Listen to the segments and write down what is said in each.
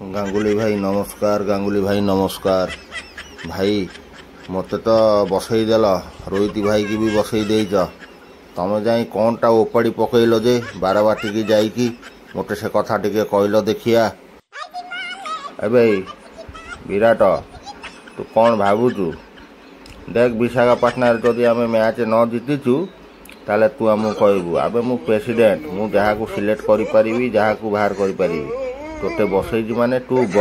ଗାଙ୍ଗୁଲି ଭାଇ ନମସ୍କାର, ଗାଙ୍ଗୁଲି ଭାଇ ନମସ୍କାର। ଭାଇ ମୋତେ ତ ବସେଇଦେଲ, ରୋହିତ ଭାଇକି ବି ବସେଇ ଦେଇଛ। ତମେ ଯାଇ କ'ଣଟା ଓପାଡ଼ି ପକେଇଲ ଯେ ବାରବାଟୀକି ଯାଇକି, ମୋତେ ସେ କଥା ଟିକେ କହିଲ ଦେଖିଆ। ଏବେ ବିରାଟ, ତୁ କ'ଣ ଭାବୁଛୁ? ଦେଖ, ବିଶାଖାପାଟଣାରେ ଯଦି ଆମେ ମ୍ୟାଚ୍ ନ ଜିତିଛୁ ତାହେଲେ ତୁ ଆମକୁ କହିବୁ। ଆବେ ମୁଁ ପ୍ରେସିଡେଣ୍ଟ, ମୁଁ ଯାହାକୁ ସିଲେକ୍ଟ କରିପାରିବି, ଯାହାକୁ ବାହାର କରିପାରିବି। ତୋତେ ବସେଇଛି ମାନେ ତୁ ବ।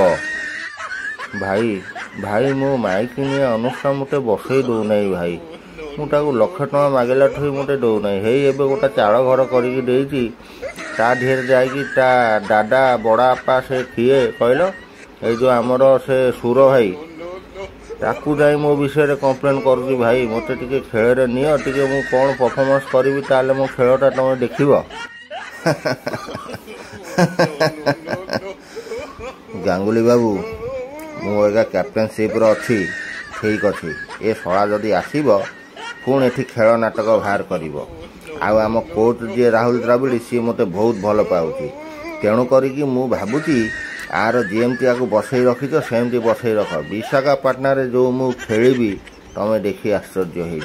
ଭାଇ ଭାଇ, ମୋ ମାଇକିନିଆ ଅନୁଷ୍ଠା ମୋତେ ବସେଇ ଦେଉନାହିଁ ଭାଇ। ମୁଁ ତାକୁ ଲକ୍ଷେ ଟଙ୍କା ମାଗିଲାଠୁ ବି ମୋତେ ଦେଉନାହିଁ। ହେଇ ଏବେ ଗୋଟେ ଚାଳ ଘର କରିକି ଦେଇଛି, ତା ଧିଅରେ ଯାଇକି ତା ଦାଦା ବଡ଼ବାପା ସେ କିଏ କହିଲ, ଏଇ ଯେଉଁ ଆମର ସେ ସୁର ଭାଇ, ତାକୁ ଯାଇ ମୋ ବିଷୟରେ କମ୍ପ୍ଲେନ୍ କରୁଛି। ଭାଇ ମୋତେ ଟିକେ ଖେଳରେ ନିଅ, ଟିକେ ମୁଁ କ'ଣ ପରଫର୍ମାନ୍ସ କରିବି, ତାହେଲେ ମୋ ଖେଳଟା ତୁମେ ଦେଖିବ। ଗାଙ୍ଗୁଲି ବାବୁ, ମୁଁ ଏକା କ୍ୟାପ୍ଟେନସିପ୍ରେ ଅଛି, ଠିକ୍ ଅଛି। ଏ ଶଳା ଯଦି ଆସିବ ପୁଣି ଏଠି ଖେଳ ନାଟକ ବାହାର କରିବ। ଆଉ ଆମ କୋଚ୍ ଯିଏ ରାହୁଲ ଦ୍ରାବିଡ଼, ସିଏ ମୋତେ ବହୁତ ଭଲ ପାଉଛି। ତେଣୁ କରିକି ମୁଁ ଭାବୁଛି ଆର ଯେମିତି ଆକୁ ବସେଇ ରଖିଛ ସେମିତି ବସେଇ ରଖ। ବିଶାଖାପାଟଣାରେ ଯେଉଁ ମୁଁ ଖେଳିବି ତମେ ଦେଖି ଆଶ୍ଚର୍ଯ୍ୟ ହେଇ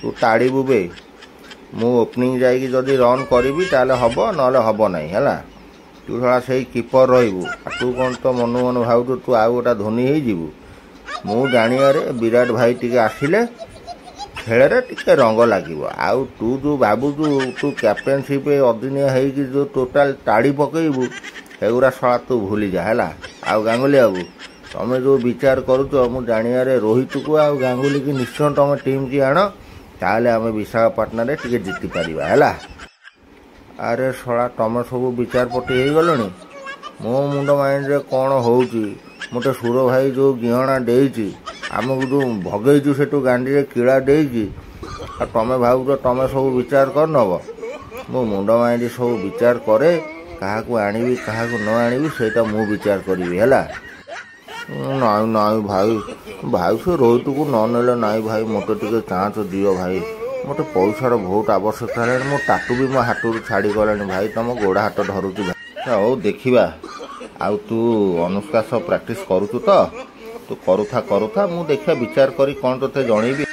ତୁ ତାଡ଼ିବୁ ବେ। ମୁଁ ଓପନିଂ ଯାଇକି ଯଦି ରନ୍ କରିବି ତାହେଲେ ହେବ, ନହେଲେ ହେବ ନାହିଁ। ହେଲା, ତୁ ଶଳା ସେଇ କିପର ରହିବୁ। ଆଉ ତୁ କ'ଣ ତ ମନୁ ମନ ଭାବୁଛୁ ତୁ ଆଉ ଗୋଟା ଧୋନି ହେଇଯିବୁ? ମୁଁ ଜାଣିବାରେ ବିରାଟ ଭାଇ ଟିକେ ଆସିଲେ ଖେଳରେ ଟିକେ ରଙ୍ଗ ଲାଗିବ। ଆଉ ତୁ ଯେଉଁ ଭାବୁଛୁ ତୁ କ୍ୟାପ୍ଟେନସିପ୍ ଅଦିନିଆ ହେଇକି ଯେଉଁ ଟୋଟାଲ ତାଡ଼ି ପକେଇବୁ, ସେଗୁଡ଼ା ଶଳା ତୁ ଭୁଲିଯା। ହେଲା, ଆଉ ଗାଙ୍ଗୁଲି ବାବୁ, ତମେ ଯେଉଁ ବିଚାର କରୁଛ, ମୁଁ ଜାଣିବାରେ ରୋହିତକୁ ଆଉ ଗାଙ୍ଗୁଲିକି ନିଶ୍ଚୟ ତମେ ଟିମ୍କି ଆଣ, ତାହେଲେ ଆମେ ବିଶାଖାପାଟଣାରେ ଟିକେ ଜିତିପାରିବା। ହେଲା, ଆରେ ଶଳା ତମେ ସବୁ ବିଚାରପତି ହେଇଗଲଣି? ମୋ ମୁଣ୍ଡ ମାଇଣ୍ଡରେ କ'ଣ ହେଉଛି, ମୋତେ ସୁର ଭାଇ ଯେଉଁ ଗିହଣା ଦେଇଛି, ଆମକୁ ଯେଉଁ ଭଗେଇଛୁ ସେଠୁ ଗାଣ୍ଡିରେ କିଳା ଦେଇକି, ଆଉ ତମେ ଭାବୁଛ ତମେ ସବୁ ବିଚାର କରିନେବ? ମୋ ମୁଣ୍ଡ ମାଇଣ୍ଡ ସବୁ ବିଚାର କରେ, କାହାକୁ ଆଣିବି କାହାକୁ ନ ଆଣିବି ସେଇଟା ମୁଁ ବିଚାର କରିବି। ହେଲା, ନାଇଁ ନାଇଁ ଭାଇ, ଭାଇ ସେ ରୋହିତକୁ ନ ନେଲେ ନାଇଁ ଭାଇ, ମୋତେ ଟିକେ ଚାନ୍ସ ଦିଅ ଭାଇ। ମୋତେ ପଇସାର ବହୁତ ଆବଶ୍ୟକତା ହେଲାଣି, ମୋ ଟାଟୁ ବି ମୋ ହାତରୁ ଛାଡ଼ିଗଲାଣି ଭାଇ, ତମ ଗୋଡ଼ ହାତ ଧରୁଛି ଭାଇ। ହଉ ଦେଖିବା। ଆଉ ତୁ ଅନୁଷ୍କା ସହ ପ୍ରାକ୍ଟିସ୍ କରୁଛୁ ତ? ତୁ କରୁଥା କରୁଥା, ମୁଁ ଦେଖିବା ବିଚାର କରି କ'ଣ ତୋତେ ଜଣେଇବି।